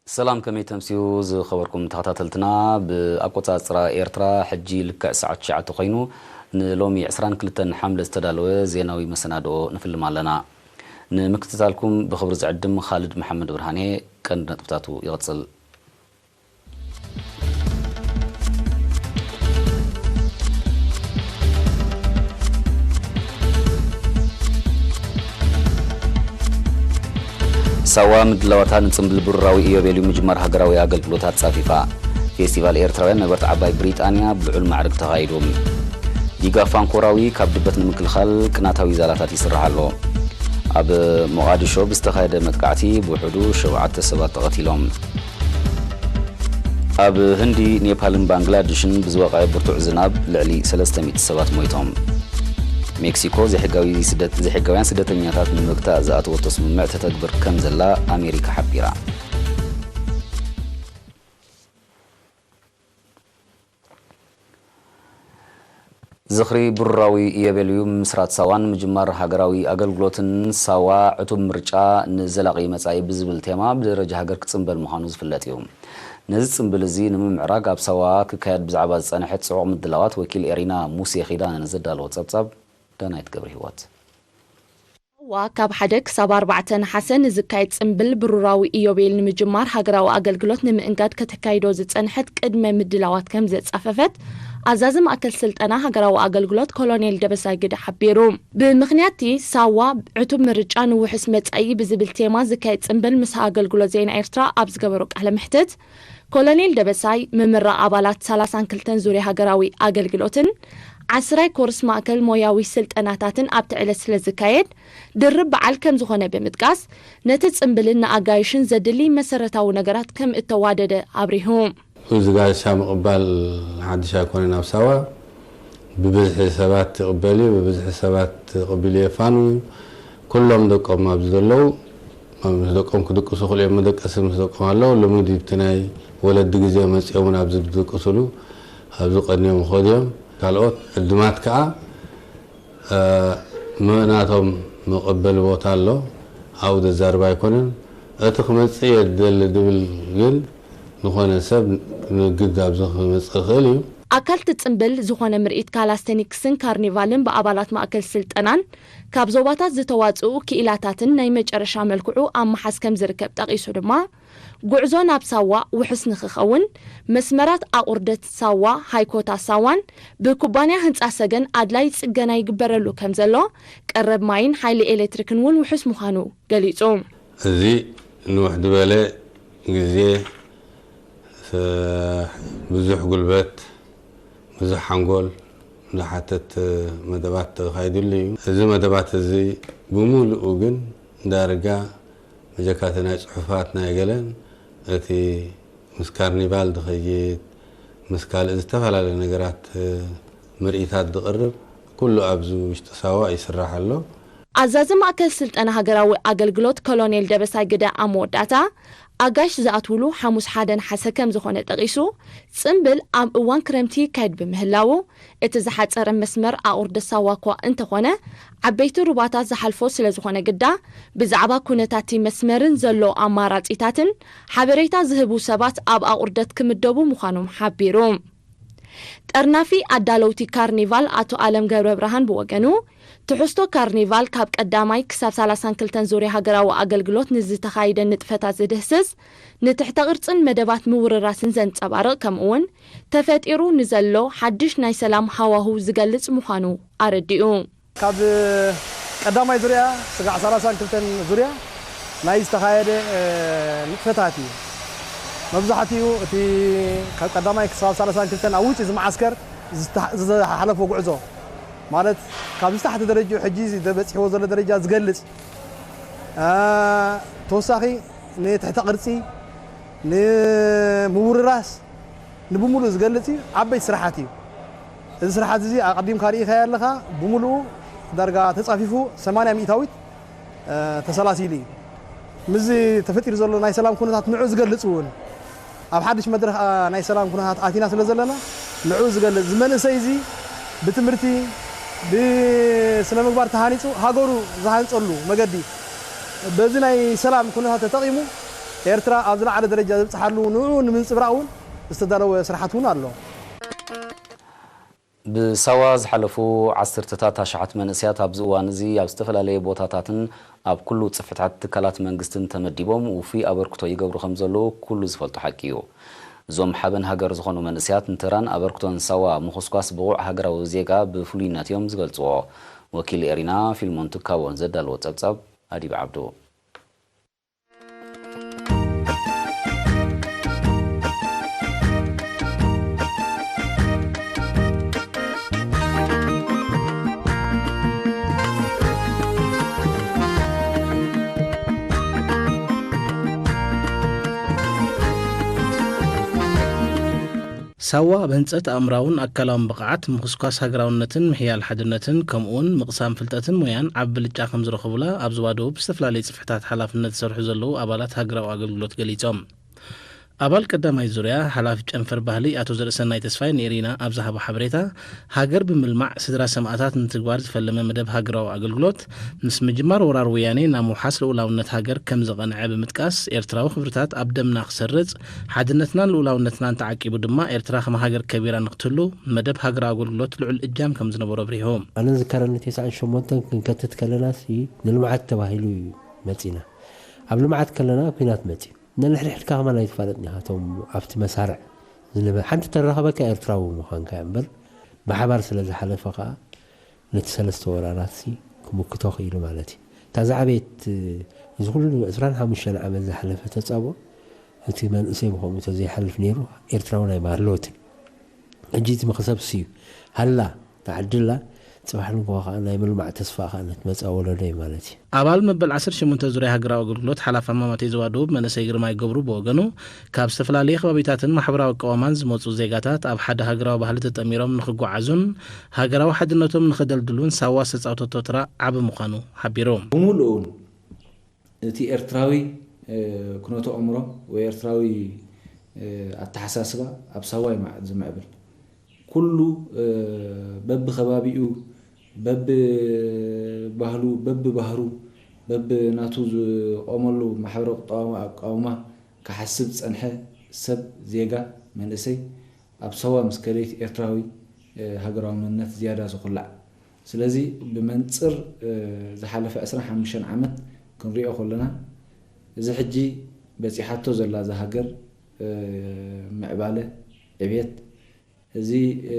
ሰላም፣ ከመይ ተምስዩ ዝኸበርኩም ተኸታተልትና? ብኣቆጻጽራ ኤርትራ ሕጂ ልክዕ ሰዓት ትሽዓተ ኮይኑ፣ ንሎሚ ዕስራን ክልተን ሓምለ ዝተዳለወ ዜናዊ መሰናድኦ ንፍልም ኣለና። ንምክትታልኩም ብኽብሪ ዝዕድም ኻልድ መሓመድ ብርሃኔ። ቀንዲ ነጥብታቱ ይቕጽል። ሳዋ ምድላዋታ ንጽምብል ብሩራዊ ኢዮቤልዩ ምጅማር ሃገራዊ ኣገልግሎት ኣጻፊፋ። ፌስቲቫል ኤርትራውያን ነበርቲ ዓባይ ብሪጣንያ ብልዑል ማዕርግ ተኻይዱ። ዲጋ ፋንኮራዊ ካብ ድበት ንምክልኻል ቅናታዊ ዛላታት ይስራሕ ኣሎ። ኣብ ሞቓዲሾ ብዝተኻየደ መጥቃዕቲ ብውሕዱ ሸውዓተ ሰባት ተቐቲሎም። ኣብ ህንዲ፣ ኔፓልን ባንግላድሽን ብዝወቐዐ ብርቱዕ ዝናብ ልዕሊ ሰለስተ ሚእቲ ሰባት ሞይቶም። ሜክሲኮ ዘይሕጋዊ ስደት-፣ ዘይሕጋውያን ስደተኛታት ንምግታእ ዝኣተወቶ ስምምዕ ተተግብር ከም ዘላ ኣሜሪካ ሓቢራ። ዝኽሪ ብሩራዊ ኢዮቤልዩ ምስራት ሳዋን ምጅማር ሃገራዊ ኣገልግሎትን፣ ሳዋ ዕቱብ ምርጫ ንዘላቒ መጻኢ ብዝብል ቴማ ብደረጃ ሃገር ክጽንበል ምዃኑ ዝፍለጥ እዩ። ነዚ ጽንብል እዚ ንምምዕራግ ኣብ ሳዋ ክካየድ ብዛዕባ ዝጸንሐት ጽዑቕ ምድላዋት ወኪል ኤሪና ሙሴ ኺዳነ ንዘዳለዎ ጸብጻብ ዳናይት ገብረ ህይወት። ሳዋ ካብ ሓደ ክሳብ ኣርባዕተ ነሓሰ ንዝካየድ ጽምብል ብሩራዊ ኢዮቤል ንምጅማር ሃገራዊ ኣገልግሎት ንምእንጋድ ከተካይዶ ዝጸንሐት ቅድመ ምድላዋት ከም ዘጻፈፈት ኣዛዚ ማእከል ስልጠና ሃገራዊ ኣገልግሎት ኮሎኔል ደበሳይ ግደ ሓቢሩ። ብምኽንያት'ቲ ሳዋ ዕቱብ ምርጫ ንውሑስ መጻኢ ብዝብል ቴማ ዝካየድ ጽምብል ምስ ኣገልግሎት ዜና ኤርትራ ኣብ ዝገበሮ ቃለ መሕትት፣ ኮሎኔል ደበሳይ፣ ምምራቕ ኣባላት ሰላሳን ክልተን ዙርያ ሃገራዊ ኣገልግሎትን ዓስራይ ኮርስ ማእከል ሞያዊ ስልጠናታትን ኣብቲ ዕለት ስለ ዝካየድ፣ ድርብ በዓል ከም ዝኾነ ብምጥቃስ፣ ነቲ ጽምብልን ንኣጋይሽን ዘድሊ መሰረታዊ ነገራት ከም እተዋደደ ኣብሪሁ። እዚ ጋሻ ምቕባል ሓድሽ ኣይኮነን። ኣብ ሳዋ ብብዝሒ ሰባት ይቕበል እዩ፣ ብብዝሒ ሰባት ተቐቢሉ የፋኑ እዩ። ኩሎም ደቆም ኣብዚ ዘለዉ፣ ምስ ደቆም ክድቅሱ ክኽእሉ እዮም። መደቀሲ ምስ ደቆም ኣለዉ። ልሙድ እዩ፣ እቲ ናይ ወለዲ ግዜ መጺኦም እውን ኣብዚ ዝድቅሱሉ፣ ኣብዚ ቀንዮም ይኸዱ እዮም። ካልኦት ዕዱማት ከኣ፣ እ፣ መ-፣ ናቶም መቐበሊ ቦታ ኣሎ፣ ኣብኡ ዘዛርብ ኣይኮነን። እቲ ክመጽእ እየ ዝደሊ ዝብል ግን ዝኾነ ሰብ ንግድ ኣብዚ ክመጽእ ይኽእል እዩ። ኣካል እቲ ጽምብል ዝኾነ ምርኢት ካላስተኒክስን ካርኒቫልን ብኣባላት ማእከል ስልጠናን ካብ ዞባታት ዝተዋጽኡ ክኢላታትን ናይ መጨረሻ መልክዑ ኣብ ምሓዝ ከም ዝርከብ ጠቒሱ ድማ፣ ጉዕዞ ናብ ሳዋ ውሑስ ንኽኸውን፣ መስመራት ኣቑርደት ሳዋ፣ ሃይኮታ ሳዋን ብኩባንያ ህንጻ ሰገን ኣድላይ ጽገና ይግበረሉ ከም ዘሎ፣ ቀረብ ማይን ሓይሊ ኤሌክትሪክን እውን ውሑስ ምዃኑ ገሊጹ። እዚ ንውሕ ዝበለ ግዜ፣ ስ-፣ ብዙሕ ጉልበት፣ ብዙሕ ሓንጎል ዝሓተት መደባት ተኻይድሉ እዩ። እዚ መደባት እዚ ብምሉኡ ግን ዳርጋ ብጀካ እቲ ናይ ጽሑፋት ናይ ገለን፣ እቲ ምስ ካርኒቫል ዝኸይድ፣ ምስ ካልእ ዝተፈላለዩ ነገራት፣ ምርኢታት ዝቕርብ፣ ኩሉ ኣብዚ ውሽጢ ሳዋ ይስራሕ ኣሎ። ኣዛዚ ማእከል ስልጠና ሃገራዊ ኣገልግሎት ኮሎኔል ደበሳይ ግደ ኣብ መወዳእታ፣ ኣጋይሽ ዝኣትውሉ ሓሙስ ሓደ ነሓሰ ከም ዝኾነ ጠቒሱ፣ ጽምብል ኣብ እዋን ክረምቲ ይካየድ ብምህላዉ፣ እቲ ዝሓጸረ መስመር ኣቑርደት ሳዋ እኳ እንተኾነ፣ ዓበይቲ ሩባታት ዝሓልፎ ስለ ዝኾነ ግዳ፣ ብዛዕባ ኩነታት'ቲ መስመርን ዘሎ ኣማራጺታትን ሓበሬታ ዝህቡ ሰባት ኣብ ኣቑርደት ክምደቡ ምዃኖም ሓቢሩ። ጠርናፊ ኣዳለውቲ ካርኒቫል ኣቶ ኣለም ገብረብርሃን ብወገኑ፣ ትሕዝቶ ካርኒቫል ካብ ቀዳማይ ክሳብ ሰላሳን ክልተን ዙርያ ሃገራዊ ኣገልግሎት ንዝተኻየደ ንጥፈታት ዝድህስስ፣ ንትሕተ ቅርጽን መደባት ምውርራስን ዘንጸባርቕ፣ ከምኡ'ውን ተፈጢሩ ንዘሎ ሓድሽ ናይ ሰላም ሃዋህው ዝገልጽ ምዃኑ ኣረዲኡ። ካብ ቀዳማይ ዙርያ ስጋዕ ሰላሳን ክልተን ዙርያ ናይ ዝተኻየደ፣ እ፣ ንጥፈታት እዩ። መብዛሕትኡ እቲ ካብ ቀዳማይ ክሳብ ሰላሳን ክልተን ኣብ ውጭ ዝመዓስከር ዝተ-፣ ዝሓለፎ ጉዕዞ፣ ማለት ካብዚ ታሕቲ ደረጃ ሕጂ በጺሕዎ ዘሎ ደረጃ ዝገልጽ፣ እ፣ ተወሳኺ ንትሕተ ቅርጺ፣ ንምውርራስ፣ ንብምሉእ ዝገልጽ እዩ። ዓበይቲ ስራሓት እዩ። እዚ ስርሓት እዚ ኣቐዲምካ ርኢኻዮ ኣለኻ፣ ብምሉኡ ዳርጋ ተጻፊፉ ሰማንያ ሚእታዊት፣ እ፣ ተሰላሲሉ እዩ። ምስዚ ተፈጢሩ ዘሎ ናይ ሰላም ኩነታት ንዑ ዝገልጽ እውን፣ ኣብ ሓድሽ መድረኽ፣ ኣ፣ ናይ ሰላም ኩነታት ኣቲና ስለ ዘለና፣ ንዑ ዝገልጽ፣ እዚ መንእሰይ እዚ ብትምህርቲ፣ ብስነ ምግባር ተሃኒጹ ሃገሩ ዝሃንጸሉ መገዲ፣ በዚ ናይ ሰላም ኩነታት ተጠቒሙ ኤርትራ ኣብ ዝለዓለ ደረጃ ዘብጽሓሉ ንዑ ንምንጽብራቕ እውን ዝተዳለወ ስራሓት እውን ኣሎ። ብሳዋ ዝሓለፉ ዓሰርተታት ኣሽሓት መንእሰያት ኣብዚ እዋን እዚ ኣብ ዝተፈላለየ ቦታታትን ኣብ ኩሉ ጽፍሕታት ትካላት መንግስትን ተመዲቦም ውፉይ ኣበርክቶ ይገብሩ ከም ዘለዉ ኩሉ ዝፈልጦ ሓቂ እዩ። እዞም ሓበን ሃገር ዝኾኑ መንእሰያት ንተራን ኣበርክቶን ሳዋ ምኹስኳስ ብቑዕ ሃገራዊ ዜጋ ብፍሉይነት እዮም ዝገልጽዎ። ወኪል ኤሪና ፊልሞን ትካቦን ዘዳለዎ ጸብጻብ ኣዲብ ዓብዱ። ሳዋ ኣብ ህንጸት ኣእምራውን ኣካላውን ብቕዓት፣ ምኹስኳስ ሃገራውነትን ምሕያል ሓድነትን፣ ከምኡውን ምቕሳም ፍልጠትን ሞያን ዓቢ ብልጫ ከም ዝረኸቡላ ኣብ ዞባ ደቡብ ዝተፈላለዩ ጽፍሕታት ሓላፍነት ዝሰርሑ ዘለዉ ኣባላት ሃገራዊ ኣገልግሎት ገሊጾም። ኣባል ቀዳማይ ዙርያ ሓላፊ ጨንፈር ባህሊ ኣቶ ዘርእሰናይ ተስፋይ ንኤሪና ኣብ ዝሃቦ ሓበሬታ፣ ሃገር ብምልማዕ ስድራ ሰማእታት ንትግባር ዝፈለመ መደብ ሃገራዊ ኣገልግሎት ምስ ምጅማር ወራር ወያኔ ናብ ምውሓስ ልኡላውነት ሃገር ከም ዝቐንዐ ብምጥቃስ፣ ኤርትራዊ ክብርታት ኣብ ደምና ክሰርጽ፣ ሓድነትናን ልኡላውነትናን ተዓቂቡ ድማ ኤርትራ ከም ሃገር ከቢራ ንክትህሉ መደብ ሃገራዊ ኣገልግሎት ልዑል እጃም ከም ዝነበሮ ኣብሪሁ። ኣነ ዝከረኒ ተስዓን ሸሞንተን ክንከትት ከለናሲ ንልምዓት ተባሂሉ እዩ መጺና። ኣብ ልምዓት ከለና ኲናት መጺኡ። ነንሕድሕድካ ከማን ኣይትፋለጥን ኢኻ። እቶም ኣብቲ መሳርዕ ዝነበ ሓንቲ ተረኸበካ ኤርትራዊ ምዃንካ እያ እምበር፣ ብሓባር ስለ ዝሓለፈ ከኣ ነቲ ሰለስተ ወራራትሲ ክምክቶ ክኢሉ ማለት እዩ። እታ ዝዓበየት፣ እዚ ኩሉ ዕስራን ሓሙሽተን ዓመት ዝሓለፈ ተጻብኦ፣ እቲ መንእሰይ ብኸምኡ ተዘይሓልፍ ነይሩ፣ ኤርትራውን ኣይምሃለወትን። ሕጂ እቲ መኽሰብሲ እዩ። ሃላ፣ ተዓድላ፣ ጽባሕ ንግሆ ከኣ ናይ ምልማዕ ተስፋ ከኣ ነቲ መጻኢ ወለዶ እዩ ማለት እዩ። ኣባል መበል ዓሰርተ ሸሞንተ ዙርያ ሃገራዊ ኣገልግሎት ሓላፊ ኣማማተይ ዞባ ደቡብ መንእሰይ ግርማይ ገብሩ ብወገኑ፣ ካብ ዝተፈላለየ ከባቢታትን ማሕበራዊ ኣቃውማን ዝመጹ ዜጋታት ኣብ ሓደ ሃገራዊ ባህሊ ተጠሚሮም ንኽጓዓዙን ሃገራዊ ሓድነቶም ንኸደልድሉን ሳዋ ዝተጻወተቶ ተራ ዓቢ ምዃኑ ሓቢሩ። ብምሉኡ እቲ ኤርትራዊ፣ እ፣ ኩነተ ኣእምሮ ወይ ኤርትራዊ፣ እ፣ ኣተሓሳስባ ኣብ ሳዋ እዩ ዝምዕብል። ኩሉ፣ እ፣ በብኸባቢኡ፣ በብባህሉ፣ በብባህሩ፣ በብናቱ ዝቆመሉ ማሕበረ ቁጠባዊ ኣቃውማ ክሓስብ ዝጸንሐ ሰብ፣ ዜጋ፣ መንእሰይ፣ ኣብ ሳዋ ምስ ከደይት ኤርትራዊ፣ እ፣ ሃገራዊ መንነት ዝያዳ ዝኹላዕ። ስለዚ ብመንጽር፣ እ፣ ዝሓለፈ ዕስራን ሓሙሽተን ዓመት ክንሪኦ ከለና፣ እዚ ሕጂ በጺሓቶ ዘላ እዛ ሃገር፣ እ፣ ምዕባለ፣ ዕብየት፣ እዚ፣ እ፣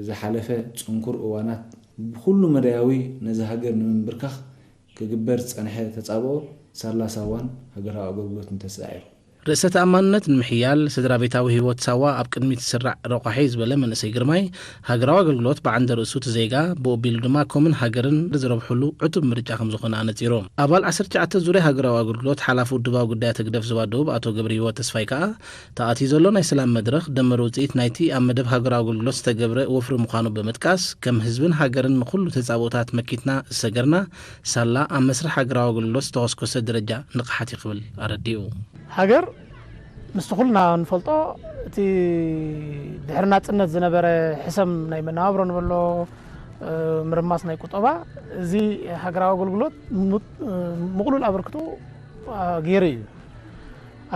ዝሓለፈ ጽንኩር እዋናት ብኹሉ መዳያዊ ነዚ ሃገር ንምንብርካኽ ክግበር ዝጸንሐ ተጻብኦ ሳላ ሳዋን ሃገራዊ ኣገልግሎት እንተሰዒሩ። ርእሰ ተኣማንነት ንምሕያል፣ ስድራ ቤታዊ ህይወት ሳዋ ኣብ ቅድሚት ዝስራዕ ረቋሒ እዩ ዝበለ መንእሰይ ግርማይ፣ ሃገራዊ ኣገልግሎት ብዓንደ ርእሱ እቲ ዜጋ፣ ብኡ ኣቢሉ ድማ ኮምን ሃገርን ዝረብሕሉ ዕቱብ ምርጫ ከም ዝኾነ ኣነጺሩ። ኣባል ዓሰርተ ትሽዓተ ዙርያ ሃገራዊ ኣገልግሎት ሓላፊ ውድባዊ ጉዳያት ህግደፍ ዞባ ደቡብ ኣቶ ገብረ ህይወት ተስፋይ ከኣ፣ ተኣትዩ ዘሎ ናይ ሰላም መድረኽ ደመር ውጽኢት ናይቲ ኣብ መደብ ሃገራዊ ኣገልግሎት ዝተገብረ ወፍሪ ምዃኑ ብምጥቃስ፣ ከም ህዝብን ሃገርን ንኹሉ ተጻብኦታት መኪትና ዝሰገርና፣ ሳላ ኣብ መስርሕ ሃገራዊ ኣገልግሎት ዝተኾስኮሰ ደረጃ ንቕሓት እዩ ክብል ኣረዲኡ። ሃገር ምስቲ ኩልና ንፈልጦ እቲ ድሕሪ ናጽነት ዝነበረ ሕሰም ናይ መነባብሮ ንበሎ፣ እ፣ ምርማስ ናይ ቁጠባ፣ እዚ ሃገራዊ ኣገልግሎት ሙ-፣ እ፣ ምቕሉል ኣበርክቶ፣ አ፣ ገይሩ እዩ።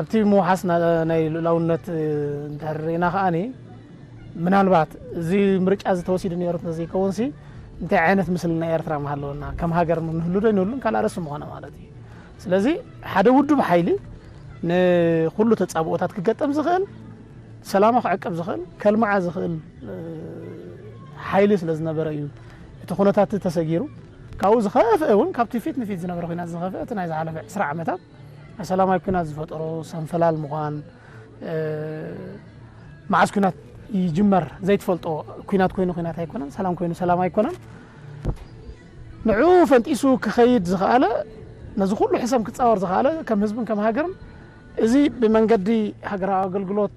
ኣብቲ ምውሓስ ና-፣ ናይ ልኡላውነት፣ እ፣ እንድሕር ርኢና ከኣኒ፣ ምናልባት እዚ ምርጫ እዚ ተወሲዱ ነይሩ እንተዘይከውንሲ፣ እንታይ ዓይነት ምስሊ ናይ ኤርትራ ምሃለወና? ከም ሃገር ንህሉ ዶ ኣይንህሉን? ካልእ ኣርእስቲ ምኾነ ማለት እዩ። ስለዚ ሓደ ውዱብ ሓይሊ ንኹሉ ተጻብኦታት ክገጠም ዝኽእል፣ ሰላማ ክዕቅብ ዝኽእል፣ ከልምዓ ዝኽእል፣ እ፣ ሓይሊ ስለ ዝነበረ እዩ እቲ ኩነታት ተሰጊሩ። ካብኡ ዝኸፍአ እውን፣ ካብቲ ፊት ንፊት ዝነበረ ኲናት ዝኸፍአ፣ እቲ ናይ ዝሓለፈ ዕስራ ዓመታት ናይ ሰላማዊ ኲናት ዝፈጠሮ ሰንፈላል ምዃን፣ እ፣ መዓስ ኲናት ይጅመር ዘይትፈልጦ፣ ኲናት ኮይኑ ኲናት ኣይኮነን፣ ሰላም ኮይኑ ሰላም ኣይኮነን። ንዕኡ ፈንጢሱ ክኸይድ ዝኸኣለ፣ ነዚ ኩሉ ሕሰም ክጻወር ዝኸኣለ፣ ከም ህዝብን ከም ሃገርን፣ እዚ ብመንገዲ ሃገራዊ ኣገልግሎት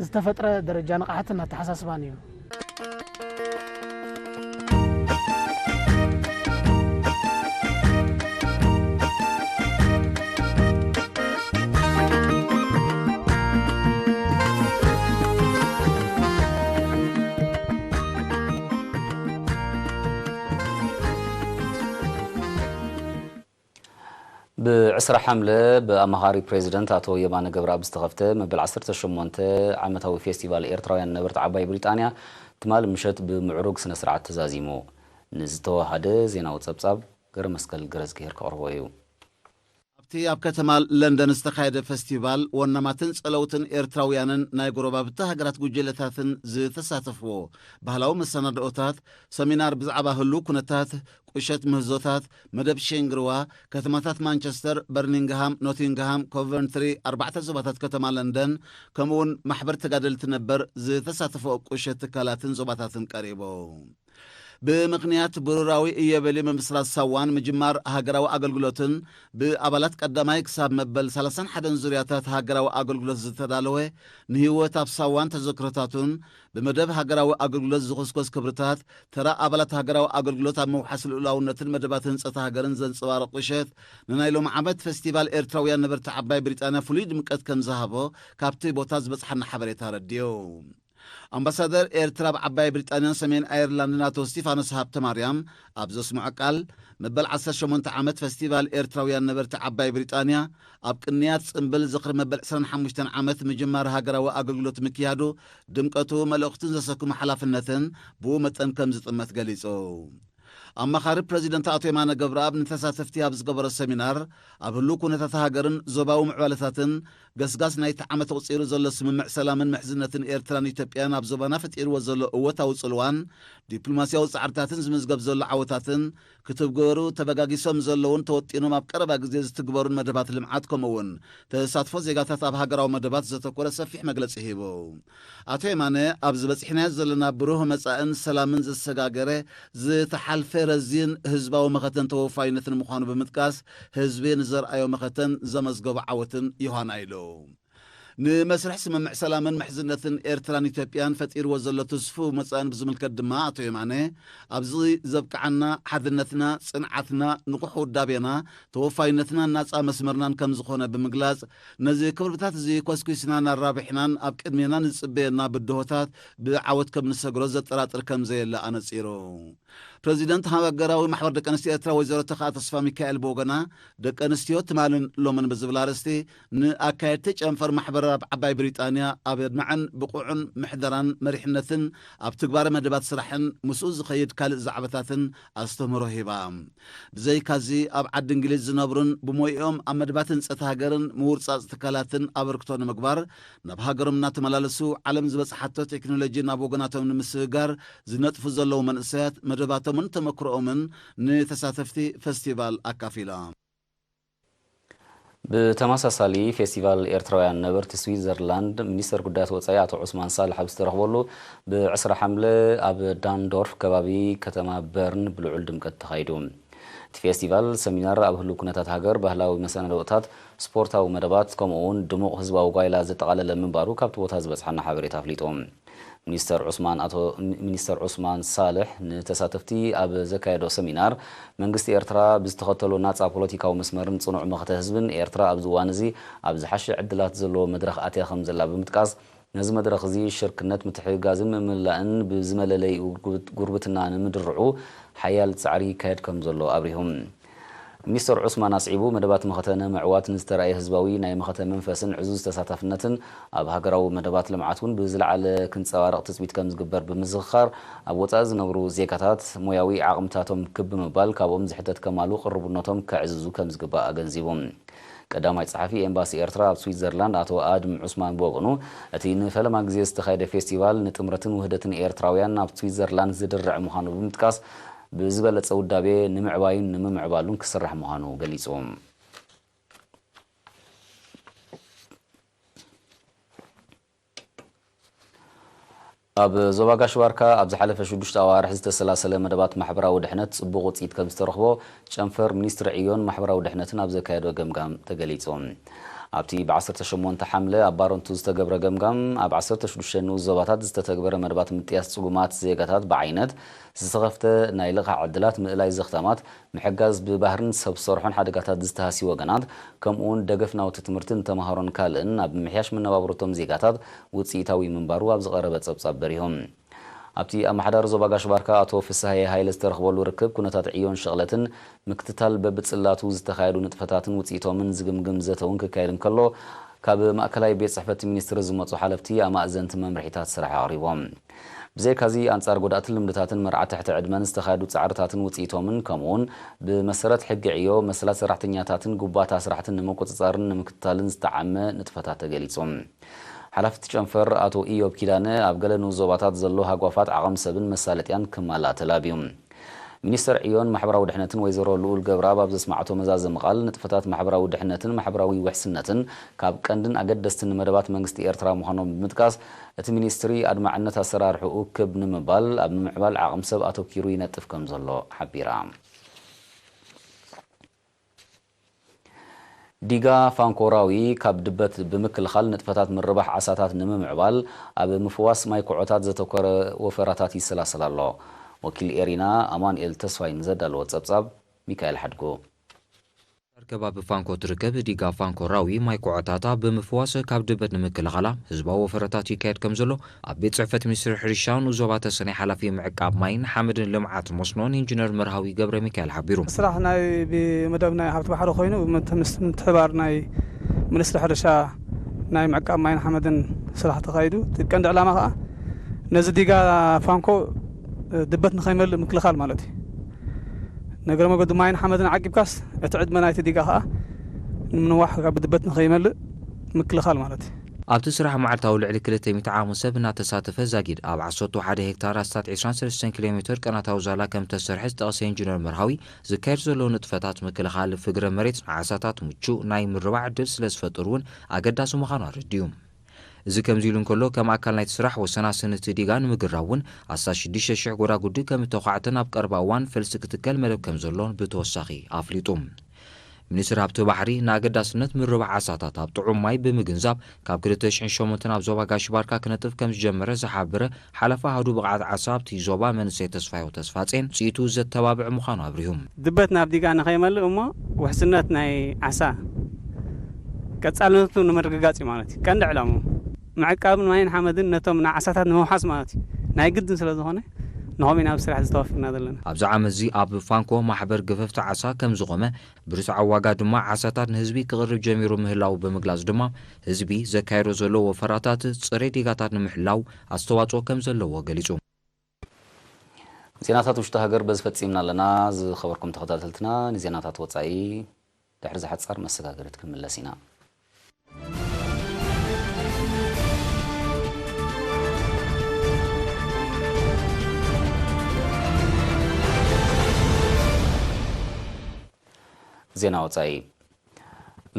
ዝተፈጥረ ደረጃ ንቕሓትን ኣተሓሳስባን እዩ። ብዕስራ ሓምለ ብኣማኻሪ ፕሬዚደንት ኣቶ የማነ ገብረኣብ ዝተኸፍተ መበል ዓሰርተ ሸሞንተ ዓመታዊ ፌስቲቫል ኤርትራውያን ነበርቲ ዓባይ ብሪጣንያ ትማሊ ምሸት ብምዕሩግ ስነ ስርዓት ተዛዚሙ። ንዝተዋሃደ ዜናዊ ጸብጻብ ገረ መስቀል ገረዝግሄር ከቕርቦ እዩ። ኣብቲ ኣብ ከተማ ለንደን ዝተኻየደ ፈስቲቫል ወናማትን ጸለውትን ኤርትራውያንን ናይ ጎረባብቲ ሃገራት ጉጅለታትን ዝተሳተፍዎ ባህላዊ መሰናድኦታት፣ ሰሚናር ብዛዕባ ህሉው ኩነታት፣ ቁሸት ምህዞታት፣ መደብ ሼንግርዋ፣ ከተማታት ማንቸስተር፣ በርሚንግሃም፣ ኖቲንግሃም፣ ኮቨንትሪ፣ ኣርባዕተ ዞባታት ከተማ ለንደን፣ ከምኡውን ማሕበር ተጋደልቲ ነበር ዝተሳተፍኦ ቁሸት ትካላትን ዞባታትን ቀሪቡ። ብምኽንያት ብሩራዊ እዮቤልዩ ምምስራት ሳዋን ምጅማር ሃገራዊ ኣገልግሎትን ብኣባላት ቀዳማይ ክሳብ መበል ሰላሳን ሓደን ዙርያታት ሃገራዊ ኣገልግሎት ዝተዳለወ ንህይወት ኣብ ሳዋን ተዘክሮታቱን ብመደብ ሃገራዊ ኣገልግሎት ዝኹስኮስ ክብርታት ተራ ኣባላት ሃገራዊ ኣገልግሎት ኣብ ምውሓስ ልኡላውነትን መደባት ህንጸት ሃገርን ዘንጸባርቕ ቁሸት ንናይ ሎም ዓመት ፈስቲቫል ኤርትራውያን ነበርቲ ዓባይ ብሪጣንያ ፍሉይ ድምቀት ከም ዝሃቦ ካብቲ ቦታ ዝበጽሓና ሓበሬታ ረድዮ። ኣምባሳደር ኤርትራ ኣብ ዓባይ ብሪጣንያን ሰሜን ኣየርላንድን ኣቶ ስቲፋኖስ ሃብተማርያም ኣብ ዘስምዖ ቃል፣ መበል ዓሰርተ ሸሞንተ ዓመት ፈስቲቫል ኤርትራውያን ነበርቲ ዓባይ ብሪጣንያ ኣብ ቅንያት ጽምብል ዝኽሪ መበል ዕስራን ሓሙሽተን ዓመት ምጅማር ሃገራዊ ኣገልግሎት ምክያዱ ድምቀቱ፣ መልእኽቱን ዘሰክሞ ሓላፍነትን ብኡ መጠን ከም ዝጥመት ገሊጹ። ኣማኻሪ ፕረዚደንት ኣቶ የማነ ገብረኣብ ንተሳተፍቲ ኣብ ዝገበሮ ሰሚናር፣ ኣብ ህሉው ኩነታት ሃገርን ዞባዊ ምዕባለታትን ገስጋስ ናይቲ ዓመት ኣቑጺሩ ዘሎ ስምምዕ ሰላምን ምሕዝነትን ኤርትራን ኢትዮጵያን ኣብ ዞባና ፈጢርዎ ዘሎ እወታዊ ጽልዋን ዲፕሎማስያዊ ጻዕርታትን ዝምዝገብ ዘሎ ዓወታትን ክትግበሩ ተበጋጊሶም ዘለውን ተወጢኖም ኣብ ቀረባ ግዜ ዝትግበሩን መደባት ልምዓት ከምኡ እውን ተሳትፎ ዜጋታት ኣብ ሃገራዊ መደባት ዘተኮረ ሰፊሕ መግለጺ ሂቡ። ኣቶ የማነ ኣብዚ በጺሕናዮ ዘለና ብሩህ መጻእን ሰላምን ዘሰጋገረ ዝተሓልፈ ረዚን ህዝባዊ መኸተን ተወፋይነትን ምዃኑ ብምጥቃስ ህዝቢ ንዘርኣዮ መኸተን ዘመዝገቦ ዓወትን ዮሃና ኢሉ። ንመስርሕ ስምምዕ ሰላምን ምሕዝነትን ኤርትራን ኢትዮጵያን ፈጢርዎ ዘሎ ትስፉው መጻእን ብዝምልከት ድማ ኣቶ የማነ ኣብዚ ዘብቅዓና ሓድነትና፣ ጽንዓትና፣ ንቑሕ ውዳቤና፣ ተወፋይነትናን ናጻ መስመርናን ከም ዝኾነ ብምግላጽ ነዚ ክብርታት እዚ ኮስኲስናን ኣራቢሕናን ኣብ ቅድሜና ንጽበየና ብድሆታት ብዓወት ከም ንሰግሮ ዘጠራጥር ከም ዘየለ ኣነጺሩ። ፕረዚደንት ሃገራዊ ማሕበር ደቂ ኣንስትዮ ኤርትራ ወይዘሮ ተኽኣ ተስፋ ሚካኤል ብወገና፣ ደቂ ኣንስትዮ ትማልን ሎምን ብዝብል ኣርእስቲ ንኣካየድቲ ጨንፈር ማሕበር ኣብ ዓባይ ብሪጣንያ ኣብ ኣድማዕን ብቑዕን ምሕደራን መሪሕነትን ኣብ ትግባረ መደባት ስራሕን ምስኡ ዝኸይድ ካልእ ዛዕባታትን ኣስተምህሮ ሂባ። ብዘይካዚ ኣብ ዓዲ እንግሊዝ ዝነብሩን ብሞይኦም ኣብ መደባት ህንጸት ሃገርን ምውርጻጽ ትካላትን ኣበርክቶ ንምግባር ናብ ሃገሮም እናተመላለሱ ዓለም ዝበጽሓቶ ቴክኖሎጂ ናብ ወገናቶም ንምስግጋር ዝነጥፉ ዘለዉ መንእሰያት መደባቶምን ተመክሮኦምን ንተሳተፍቲ ፈስቲቫል ኣካፊሎም። ብተመሳሳሊ ፌስቲቫል ኤርትራውያን ነበርቲ ስዊዘርላንድ ሚኒስተር ጉዳያት ወጻኢ ኣቶ ዑስማን ሳልሕ ኣብ ዝተረኽበሉ ብዕስራ ሓምለ ኣብ ዳንዶርፍ ከባቢ ከተማ በርን ብልዑል ድምቀት ተኻይዱ። እቲ ፌስቲቫል ሰሚናር ኣብ ህሉው ኩነታት ሃገር፣ ባህላዊ መሰናድኦታት፣ ስፖርታዊ መደባት ከምኡ እውን ድሙቕ ህዝባዊ ጓይላ ዘጠቓለለ ምንባሩ ካብቲ ቦታ ዝበጽሓና ሓበሬታ ኣፍሊጡ። ሚኒስተር ዑስማን ኣቶ ሚኒስተር ዑስማን ሳልሕ ንተሳተፍቲ ኣብ ዘካየዶ ሰሚናር መንግስቲ ኤርትራ ብዝተኸተሎ ናጻ ፖለቲካዊ መስመርን ጽኑዕ መኸተ ህዝብን ኤርትራ ኣብዚ እዋን እዚ ኣብ ዝሓሸ ዕድላት ዘለዎ መድረኽ ኣትያ ከም ዘላ ብምጥቃስ ነዚ መድረኽ እዚ ሽርክነት ምትሕግጋዝን ምምላእን ብዝመለለይኡ ጉርብትና ንምድርዑ ሓያል ጻዕሪ ይካየድ ከም ዘሎ ኣብሪሁ። ሚኒስተር ዑስማን ኣስዒቡ መደባት መኸተ ንምዕዋት ንዝተራእየ ህዝባዊ ናይ መኸተ መንፈስን ዕዙዝ ተሳታፍነትን ኣብ ሃገራዊ መደባት ልምዓት እውን ብዝለዓለ ክንጸባረቕ ትጽቢት ከም ዝግበር ብምዝኽኻር ኣብ ወጻኢ ዝነብሩ ዜጋታት ሞያዊ ዓቕምታቶም ክብ ብምባል ካብኦም ዝሕተት ከማሉ ቅርቡነቶም ከዕዝዙ ከም ዝግባእ ኣገንዚቡ። ቀዳማይ ጸሓፊ ኤምባሲ ኤርትራ ኣብ ስዊትዘርላንድ ኣቶ ኣድም ዑስማን ብወገኑ፣ እቲ ንፈለማ ግዜ ዝተኻየደ ፌስቲቫል ንጥምረትን ውህደትን ኤርትራውያን ኣብ ስዊትዘርላንድ ዝድርዕ ምዃኑ ብምጥቃስ፣ ብዝበለጸ ውዳቤ ንምዕባዩን ንምምዕባሉን ክስራሕ ምዃኑ ገሊጹ። ኣብ ዞባ ጋሽ ባርካ ኣብ ዝሓለፈ ሽዱሽተ ኣዋርሕ ዝተሰላሰለ መደባት ማሕበራዊ ድሕነት ጽቡቕ ውጽኢት ከም ዝተረኽቦ ጨንፈር ሚኒስትሪ ዕዮን ማሕበራዊ ድሕነትን ኣብ ዘካየዶ ገምጋም ተገሊጹ። ኣብቲ ብ ዓሰርተ ሸሞንተ ሓምለ ኣብ ባረንቱ ዝተገብረ ገምጋም፣ ኣብ ዓሰርተ ሽዱሽተ ንኡስ ዞባታት ዝተተግበረ መደባት ምጥያስ ጽጉማት ዜጋታት ብዓይነት፣ ዝተኸፍተ ናይ ልቓሕ ዕድላት፣ ምእላይ ዘኽታማት፣ ምሕጋዝ ብባህርን ሰብ ዝሰርሖን ሓደጋታት ዝተሃስዩ ወገናት፣ ከምኡውን ደገፍ ናውቲ ትምህርቲ ንተምሃሮን ካልእን ኣብ ምምሕያሽ መነባብሮቶም ዜጋታት ውጽኢታዊ ምንባሩ ኣብ ዝቐረበ ጸብጻብ በሪሆም። ኣብቲ ኣመሓዳሪ ዞባ ጋሽ ባርካ ኣቶ ፍስሃየ ሃይለ ዝተረኽበሉ ርክብ፣ ኩነታት ዕዮን ሸቕለትን ምክትታል በብጽላቱ ዝተኻየዱ ንጥፈታትን ውጽኢቶምን ዝግምግም ዘተ እውን ክካየድ እንከሎ፣ ካብ ማእከላይ ቤት ጽሕፈት ሚኒስትሪ ዝመጹ ሓለፍቲ ኣማእዘንቲ መምርሒታት ስራሕ ኣቕሪቦም። ብዘይካዚ፣ ኣንጻር ጎዳእቲ ልምድታትን መርዓ ትሕቲ ዕድመን ዝተኻየዱ ጻዕርታትን ውጽኢቶምን፣ ከምኡውን ብመሰረት ሕጊ ዕዮ፣ መሰላት ሰራሕተኛታትን ግቡኣት ኣስራሕትን ንምቁጽጻርን ንምክትታልን ዝተዓመ ንጥፈታት ተገሊጹ። ሓላፊ እቲ ጨንፈር ኣቶ ኢዮብ ኪዳነ፣ ኣብ ገለ ንኡስ ዞባታት ዘሎ ሃጓፋት ዓቕሚ ሰብን መሳለጥያን ክማላእ ተላብዩ። ሚኒስተር ዕዮን ማሕበራዊ ድሕነትን ወይዘሮ ልኡል ገብረኣብ ኣብ ዘስማዕቶ መዛዘሚ ቃል፣ ንጥፈታት ማሕበራዊ ድሕነትን ማሕበራዊ ውሕስነትን ካብ ቀንድን ኣገደስትን ንመደባት መንግስቲ ኤርትራ ምዃኖም ብምጥቃስ፣ እቲ ሚኒስትሪ ኣድማዕነት ኣሰራርሕኡ ክብ ንምባል ኣብ ምምዕባል ዓቕሚ ሰብ ኣተኲሩ ይነጥፍ ከም ዘሎ ሓቢራ። ዲጋ ፋንኮራዊ ካብ ድበት ብምክልኻል ንጥፈታት ምርባሕ ዓሳታት ንምምዕባል ኣብ ምፍዋስ ማይ ኩዖታት ዘተኮረ ወፈራታት ይሰላሰል ኣሎ። ወኪል ኤሪና ኣማኑኤል ተስፋይ ንዘዳለዎ ጸብጻብ ሚካኤል ሓድጉ። ኣብ ከባቢ ፋንኮ ትርከብ ዲጋ ፋንኮራዊ ማይ ኩዖታታ ብምፍዋስ ካብ ድበት ንምክልኻላ ህዝባዊ ወፈራታት ይካየድ ከም ዘሎ ኣብ ቤት ጽሕፈት ሚኒስትሪ ሕርሻን ዞባ ተሰነይ ሓላፊ ምዕቃብ ማይን ሓመድን ልምዓት መስኖን ኢንጂነር መርሃዊ ገብረ ሚካኤል ሓቢሩ። ስራሕ ናይ ብመደብ ናይ ሃብቲ ባሕሪ ኮይኑ፣ ብምት-፣ ምስ ምትሕባር ናይ ሚኒስትሪ ሕርሻ ናይ ምዕቃብ ማይን ሓመድን ስራሕ ተኻይዱ። እቲ ቀንዲ ዕላማ ከዓ ነዚ ዲጋ ፋንኮ ድበት ንኸይመልእ ምክልኻል ማለት እዩ። ነገረ መገዱ ማይን ሓመድን ዓቂብካስ፣ እቲ ዕድመ ናይቲ ዲጋ ከዓ ንምንዋሕ ካብ ድበት ንኸይመልእ ምክልኻል ማለት እዩ። ኣብቲ ስራሕ መዓልታዊ ልዕሊ ክልተ ሚእቲ ዓቕሚ ሰብ እናተሳተፈ ዛጊድ ኣብ ዓሰርተ ሓደ ሄክታር ኣስታት ዕስራን ሰለስተን ኪሎ ሜትር ቀናታዊ ዛላ ከም ተሰርሐ ዝጠቐሰ ኢንጂነር መርሃዊ፣ ዝካየድ ዘሎ ንጥፈታት ምክልኻል ፍግረ መሬት ንዓሳታት ምቹእ ናይ ምርባዕ ዕድል ስለ ዝፈጥር እውን ኣገዳሲ ምዃኑ ኣረዲኡ። እዚ ከምዚ ኢሉ እንከሎ፣ ከም ኣካል ናይቲ ስራሕ ወሰናስን እቲ ዲጋ ንምግራብ እውን ኣስታት ሽዱሽተ ሽሕ ጎዳጉዲ ከም እተዃዕተን ኣብ ቀረባ እዋን ፈልሲ ክትከል መደብ ከም ዘሎን ብተወሳኺ ኣፍሊጡ። ሚኒስትሪ ሃብቲ ባሕሪ ንኣገዳስነት ምርባሕ ዓሳታት ኣብ ጥዑም ማይ ብምግንዛብ፣ ካብ ክልተ ሽሕን ሸሞንተን ኣብ ዞባ ጋሽ ባርካ ክነጥፍ ከም ዝጀመረ ዝሓበረ ሓላፊ ኣሃዱ ብቕዓት ዓሳ ኣብቲ ዞባ መንእሰይ ተስፋዮ ተስፋጼን፣ ውፅኢቱ ዘተባብዕ ምዃኑ ኣብሪሁ። ድበት ናብ ዲጋ ንኸይመልእ እሞ ውሕስነት ናይ ዓሳ ቀጻልነቱ ንምርግጋጽ እዩ ማለት እዩ ቀንዲ ዕላምኡ። ምዕቃብን ማይን ሓመድን ነቶም ንዓሳታት ንምውሓስ ማለት እዩ። ናይ ግድን ስለ ዝኾነ፣ ንኸምኡ ኢና ኣብ ስራሕ ዝተዋፈርና ዘለና። ኣብዚ ዓመት እዚ ኣብ ፋንኮ ማሕበር ገፈፍቲ ዓሳ ከም ዝቖመ፣ ብርትዓዊ ዋጋ ድማ ዓሳታት ንህዝቢ ክቕርብ ጀሚሩ ምህላው ብምግላጽ ድማ፣ ህዝቢ ዘካየዶ ዘሎ ወፈራታት ጽሬት ዲጋታት ንምሕላው ኣስተዋጽኦ ከም ዘለዎ ገሊጹ። ዜናታት ውሽጢ ሃገር በዚ ፈጺምና ኣለና። ዝኸበርኩም ተኸታተልትና፣ ንዜናታት ወጻኢ ድሕሪ ዝሓጻር መሰጋገሪት ክንምለስ ኢና። ዜና ወጻኢ።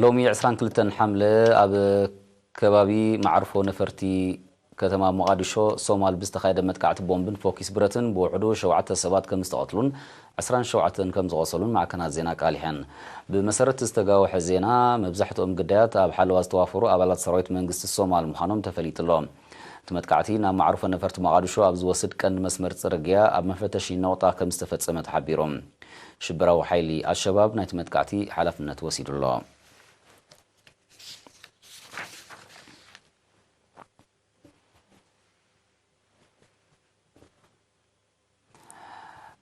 ሎሚ ዕስራን ክልተን ሓምለ ኣብ ከባቢ መዓርፎ ነፈርቲ ከተማ ሞቓዲሾ ሶማል ብዝተኻየደ መጥቃዕቲ ቦምብን ፎኪስ ብረትን ብውሕዱ ሸውዓተ ሰባት ከም ዝተቐትሉን ዕስራን ሸውዓተን ከም ዝቖሰሉን ማዕከናት ዜና ኣቃሊሐን። ብመሰረት ዝተጋወሐ ዜና፣ መብዛሕትኦም ግዳያት ኣብ ሓለዋ ዝተዋፈሩ ኣባላት ሰራዊት መንግስቲ ሶማል ምዃኖም ተፈሊጡ ኣሎ። እቲ መጥቃዕቲ ናብ መዓርፎ ነፈርቲ ሞቓዲሾ ኣብ ዝወስድ ቀንዲ መስመር ጽርግያ ኣብ መፈተሺ ነቑጣ ከም ዝተፈጸመ ተሓቢሩ። ሽበራዊ ሓይሊ ኣልሸባብ ናይቲ መጥቃዕቲ ሓላፍነት ወሲዱ ኣሎ።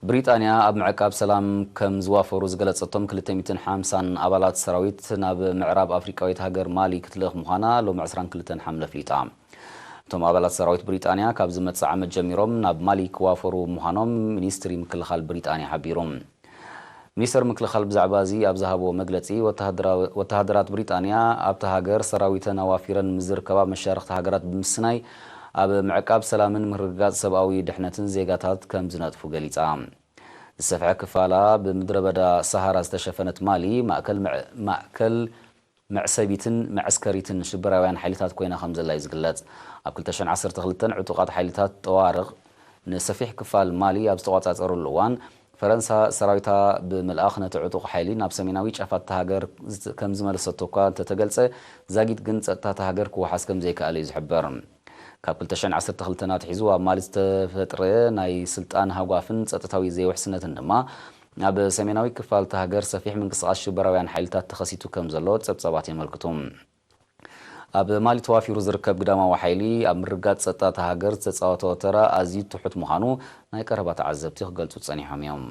ብሪጣንያ ኣብ ምዕቃብ ሰላም ከም ዝዋፈሩ ዝገለጸቶም ክልተ ሚእትን ሓምሳን ኣባላት ሰራዊት ናብ ምዕራብ ኣፍሪቃዊት ሃገር ማሊ ክትልእኽ ምዃና ሎሚ ዕስራን ክልተን ሓምለ ኣፍሊጣ። እቶም ኣባላት ሰራዊት ብሪጣንያ ካብ ዝመጽእ ዓመት ጀሚሮም ናብ ማሊ ክዋፈሩ ምዃኖም ሚኒስትሪ ምክልኻል ብሪጣንያ ሓቢሩ። ሚኒስተር ምክልኻል ብዛዕባ እዚ ኣብ ዝሃቦ መግለጺ፣ ወተሃደራዊ-፣ ወተሃደራት ብሪጣንያ ኣብታ ሃገር ሰራዊተን ኣዋፊረን ምስ ዝርከባ መሻርኽቲ ሃገራት ብምስናይ፣ ኣብ ምዕቃብ ሰላምን ምርግጋጽ ሰብኣዊ ድሕነትን ዜጋታት ከም ዝነጥፉ ገሊጻ። ዝሰፍሐ ክፋላ ብምድረ በዳ ሰሃራ ዝተሸፈነት ማሊ፣ ማእከል ምዕ-፣ ማእከል መዕሰቢትን መዐስከሪትን ሽበራውያን ሓይልታት ኮይና ከም ዘላ እዩ ዝግለጽ። ኣብ ክልተ ሽሕን ዓሰርተ ክልተን ዕጡቓት ሓይልታት ጠዋርቕ ንሰፊሕ ክፋል ማሊ ኣብ ዝተቖጻጸሩሉ እዋን፣ ፈረንሳ ሰራዊታ ብምልኣኽ ነቲ ዕጡቕ ሓይሊ ናብ ሰሜናዊ ጫፋት እታ ሃገር ዝት-፣ ከም ዝመለሰቶ እኳ እንተተገልጸ፣ ዛጊት ግን ጸጥታ እታ ሃገር ክወሓስ ከም ዘይከኣለ እዩ ዝሕበር። ካብ ክልተ ሽሕን ዓሰርተ ክልተን ኣትሒዙ ኣብ ማሊ ዝተፈጥረ ናይ ስልጣን ሃጓፍን ጸጥታዊ ዘይውሕስነትን ድማ፣ ኣብ ሰሜናዊ ክፋል እታ ሃገር ሰፊሕ ምንቅስቓስ ሽበራውያን ሓይልታት ተኸሲቱ ከም ዘሎ ጸብጻባት የመልክቱ። ኣብ ማሊ ተዋፊሩ ዝርከብ ግዳማዊ ሓይሊ ኣብ ምርግጋጽ ጸጥታ እታ ሃገር ዝተጻወቶ ተራ ኣዝዩ ትሑት ምዃኑ ናይ ቀረባ ተዓዘብቲ ክገልጹ ጸኒሖም እዮም።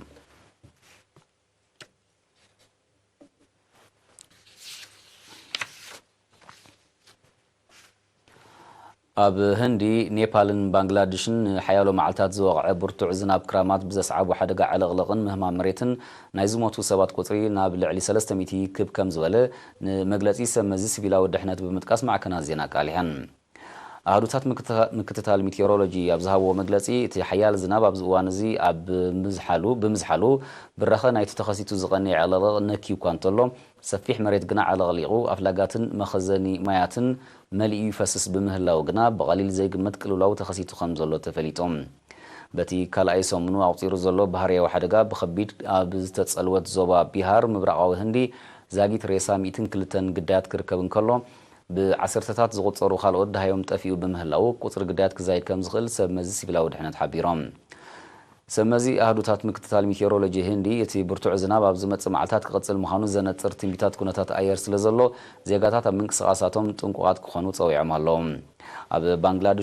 ኣብ ህንዲ፣ ኔፓልን ባንግላድሽን ንሓያሎ መዓልታት ዝወቕዐ ብርቱዕ ዝናብ ክራማት ብዘስዓቦ ሓደጋ ዕልቕልቕን ምህማም መሬትን ናይ ዝሞቱ ሰባት ቁጽሪ ናብ ልዕሊ ሰለስተ ሚእቲ ክብ ከም ዝበለ ንመግለጺ ሰብ መዚ ሲቪላዊ ድሕነት ብምጥቃስ ማዕከናት ዜና ኣቃሊሐን። ኣሃዱታት ምክትታ-፣ ምክትታል ሚቴዎሮሎጂ ኣብ ዝሃብዎ መግለጺ፣ እቲ ሓያል ዝናብ ኣብዚ እዋን እዚ ኣብ ምዝሓሉ፣ ብምዝሓሉ፣ ብራኸ ናይቲ ተኸሲቱ ዝቐንየ ዕልቕልቕ ነክዩ እኳ እንተሎ፣ ሰፊሕ መሬት ግና ዓለቕሊቑ፣ ኣፍላጋትን መኸዘኒ ማያትን መሊኡ ይፈስስ ብምህላው ግና፣ ብቐሊል ዘይግመት ቅልውላው ተኸሲቱ ከም ዘሎ ተፈሊጡ። በቲ ካልኣይ ሰሙኑ ኣቑጺሩ ዘሎ ባህርያዊ ሓደጋ፣ ብኸቢድ ኣብ ዝተጸልወት ዞባ ቢሃር፣ ምብራቓዊ ህንዲ፣ ዛጊት ሬሳ ሚእትን ክልተን ግዳያት ክርከብ እንከሎ፣ ብዓሰርተታት ዝቑጸሩ ካልኦት ደሃዮም ጠፊኡ ብምህላው፣ ቁጽሪ ግዳያት ክዛይድ ከም ዝኽእል ሰብ መዚ ሲቪላዊ ድሕነት ሓቢሮም። ሰብ መዚ ኣሃዱታት ምክትታል ሚቴዎሮሎጂ ህንዲ፣ እቲ ብርቱዕ ዝናብ ኣብ ዝመጽእ መዓልታት ክቕጽል ምዃኑ ዘነጽር ትንቢታት ኩነታት ኣየር ስለ ዘሎ፣ ዜጋታት ኣብ ምንቅስቓሳቶም ጥንቁቓት ክኾኑ ጸዊዖም ኣለዉ። ኣብ ባንግላድሽ